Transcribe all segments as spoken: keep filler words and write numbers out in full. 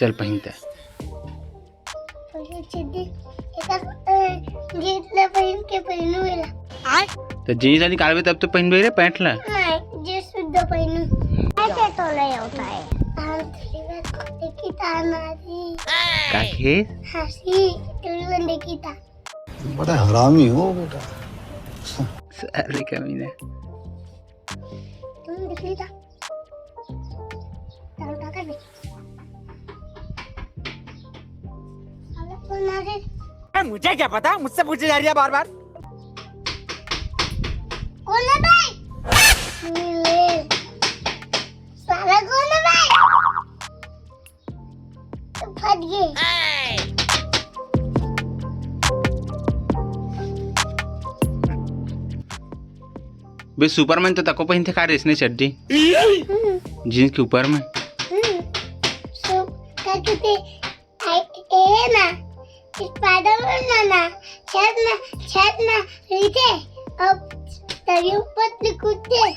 चल पहिन त। पहले चड्डी, एकर, अ, जींस ला पहिन के पहिनू एला। त जींस ला निकालबे तब तो पहिनबे रे पैंट ला। नहीं, जींस सुद्धा पहिनू। ऐसे तो नहीं होता है। हम थोड़ी बार देखी था हमारी। का के? हंसी, थोड़ी बार देखी था। बड़ा हरामी हो बेटा। साले कमीना। तुम देख लीजिए। तारू का कर दे। साला कौन आ गए? अरे मुझे क्या पता, मुझसे पूछे जा रही है बार बार। कौन है भाई? ये ले। साला कौन है भाई? फट गए। बे सुपरमैन तो तको पहिनथे का रे इसने चड्डी? हम्म। जींस के ऊपर में। हम्म। सो, का कहते, आ, ए ना, स्पाइडरमैन ना, ना, छत में, छत में रहते, अब तरियो पतली कूदते।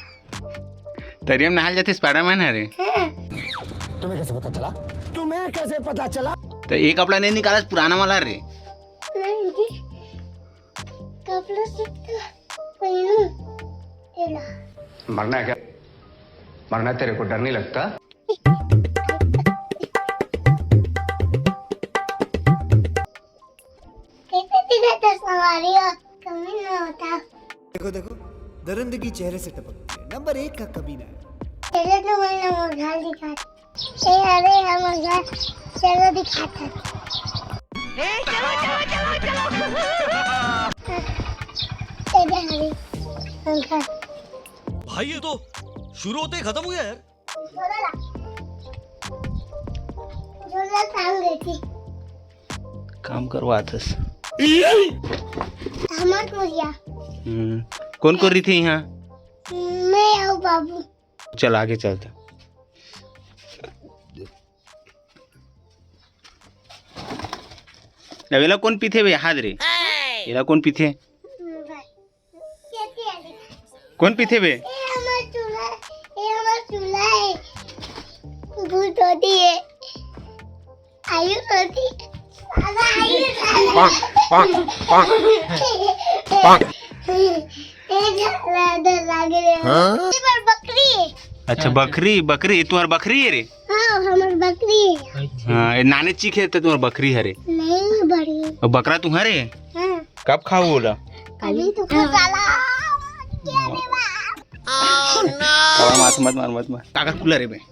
तरिया में नहाल जाथे स्पाइडरमैन हरे। हाँ। तुम्हें कैसे पता चला? तुम्हें कैसे पता चला? तो एक कपड़ा नहीं निकाला, पुराना वाला रे। नहीं जी, कपड़ा सब तो पहनू। एला। मरना है क्या? मरना है, तेरे को डर नहीं लगता? कैसे दिखा था सवारी हो? कमी ना होता। देखो, देखो, दरिंदगी चेहरे से टपकती है, नंबर एक का कमीना है। चलो तो मैंने वो घर दिखा। ए, अरे, हम घर चलो दिखाते हैं। ए, चलो, चलो, चलो, चलो। ए, दे, अरे, हम घर। भाई, ये तो शुरू होते ही खत्म हो गया यार। झोला ला। झोला टांग देती। काम करवाथस। हमर कोरिया। हम्म। कौन कोन रहिथे इहाँ? मैं अउ बाबू। चल, आगे चलते। अब एला कौन पीथे बे? हाथ रे। एला कौन पीथे? कौन पीथे बे? ए हमर चूल्हा, ए हमर चूल्हा है। भूत होती है। आयु होती है। अब आयु पांक, पांक, पांक। ए झगड़ा डर लागे रे। हाँ? ये पर बकरी है। अच्छा, बकरी, बकरी, तुम्हार बकरी है रे? हाँ, हमर बकरी है। हाँ, ये नाने चीक है तो तुम्हार बकरी हरे। नहीं, बड़ी। और बकरा तुम्हारे है? हाँ। कब खाओ बोला? अभी तो खा साला। क्या रे बा? अरे मत, मत मार, मत मार। काकर कूलर है बे? ये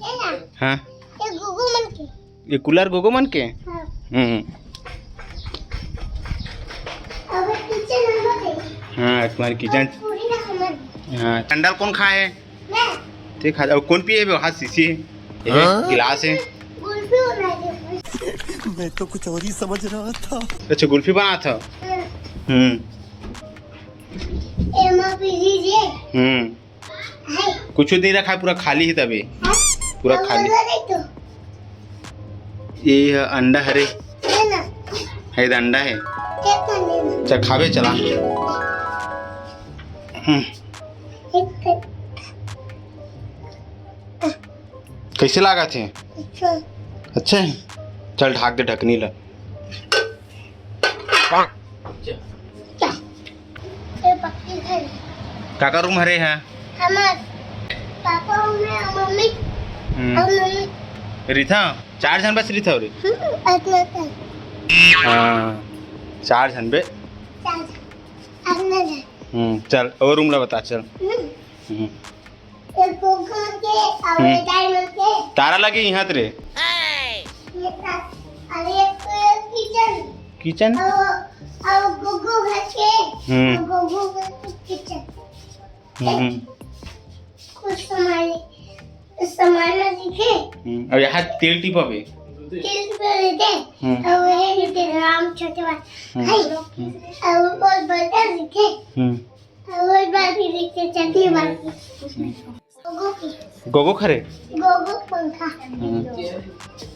ना, हाँ। ये गुगु मन के। ये कूलर गोगो मन के? हाँ। हम्म। अब किचन हम लोग है। हाँ, तुम्हारी किचन। पूरी ना हमर। हाँ, अंडा कौन खाए? मैं। ते खा, अब कौन पिए बे? हाथ शीशी है, ये है, हाँ? गिलास है। गुल्फी बना दे। मैं तो कुछ और ही समझ रहा था। अच्छा, गुल्फी बना था। हाँ। हम्म। ए, माँ पीजी जे। हम्म। है। कुछ नहीं रखा है, पूरा खाली है तभी। हाँ? पूरा और खाली। वो देख तो। ये है अंडा हरे। है ना? है तो अंडा है। एक अंडे में। चल खाबे चला। हम्म। एक कर- कैसे लागत हे? अच्छा। अच्छा है? चल ढाक दे ढकनी ला। ये पक्की घर है। काकर रूम हरे है? हमार पापा, मैं, मम्मी हम्म। और मम्मी। रिथा, चार झन बस रिथा हो रे? हम्म, अतना था। हाँ, चार झन बे। चार झन। अतना था। हम्म, चल, और रूम ला बता, चल। हम्म। हम्म। एक गोगो के और हम्म। एक डायमंड के। तारा लगे इहाँ त रे। ये ता-, अरे एक तो ये किचन। किचन? और, और गोगो घर के, हम्म। और गोगो घर के किचन। हम्म। कुछ सामान, सामान में दिखे। हम्म, और यहाँ तेल टिपा बे। तेल टिपा देते, हम्म। और वही देते राम छोटे वाला। हम्म। हाय। हम्म। और बहुत बड़ा दिखे। हम्म। और बाल्टी लेके चलती है बाल्टी। गोगो की। गोगो खरे? गोगो पंखा। हम्म।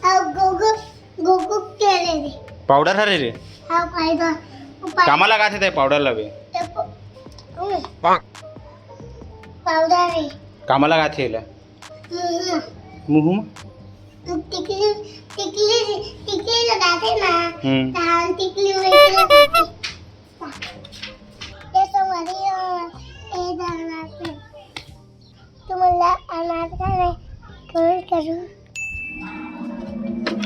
और गोगो, गोगो के ले दे। पाउडर हरे रे? हाँ, पाउडर। वो पाउडर। कामा लगाथे ते पाउडर लबे? ये प-, हम्म। पाउडर है। कामा लगाथे ला? मुंह में। मुंह में? टिकली, टिकली, टिकली लगाथे ना, हम्म। त हम टिकली वही लगाथे। ये संगवारी हो, ये दाना पे। तुमन ला अनाज खाना comment करो।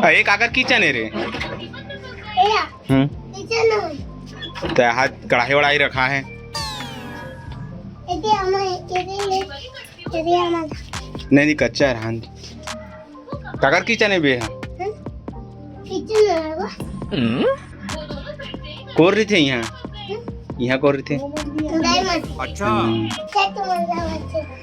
अ, ये काकर kitchen हे रे? एला हम्म। kitchen हे। त हाथ कढ़ाई वढ़ाई रखा हे। एदे हमर, एदे ले, एदे हमर। नहीं, नहीं, कच्चा हे, हाँ। काकर kitchen हे बे? हम्म? kitchen हे वो। कोन रहिथे इहाँ? हम्म? इहाँ कोन रहिथे? उदय मत। अच्छा। हम्म। चल, तुमन ला बच्चे।